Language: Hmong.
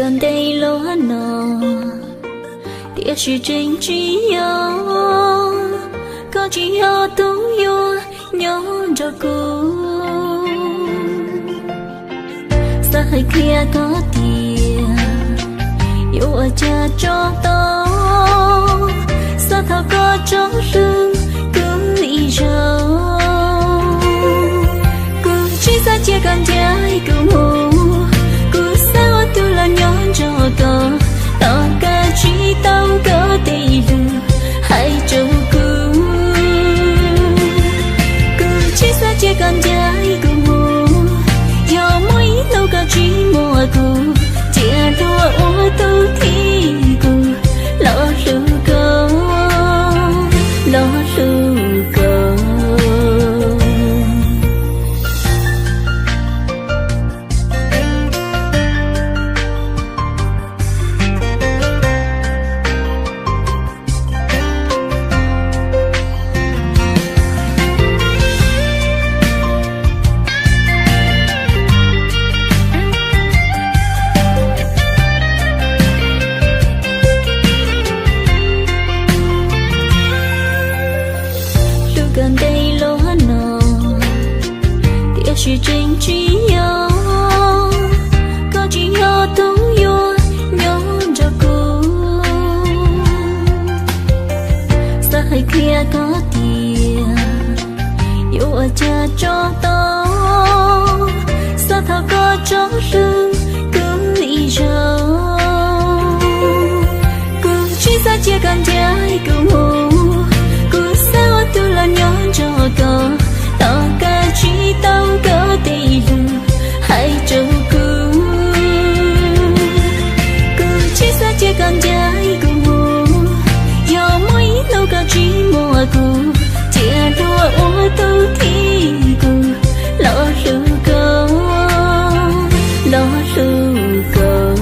Ntev luaj no, tiam sis tseem tsis yog koj tsis yog tus yuav nyob nrog kuv. Xav hais qhia koj tias yuav ua cas tso tau, xav thov koj tso hlub kuv ib zaug. Kuv tsis xav cia koj ncaim kuv mus, kuv xav ua tus los nyob nrog koj, tos koj tsis tau koj tej lus hais rau kuv. Kuv tsis xav cia koj ncaim kuv mus, yog muaj ib hnub koj tsis muaj kuv, cia luag ua tus thim kuv los hlub koj, los hlub koj. Hlub koj ntev luaj no, tiam sis tseem tsis yog koj tsis yog tus yuav nyob nrog kuv. Xav hais qhia koj tias yuav ua cas tso tau, xav thov koj tso hlub kuv ib zaug. Kuv tsis xav cia koj ncaim kuv mus, kuv xav ua tus los nyob nrog koj, tos koj tsis tau koj tej lus hais rau kuv. Kuv tsis xav cia koj ncaim kuv mus, yog muaj ib hnub koj tsis muaj kuv, cia luag ua tus thim kuv los hlub koj, los hlub koj.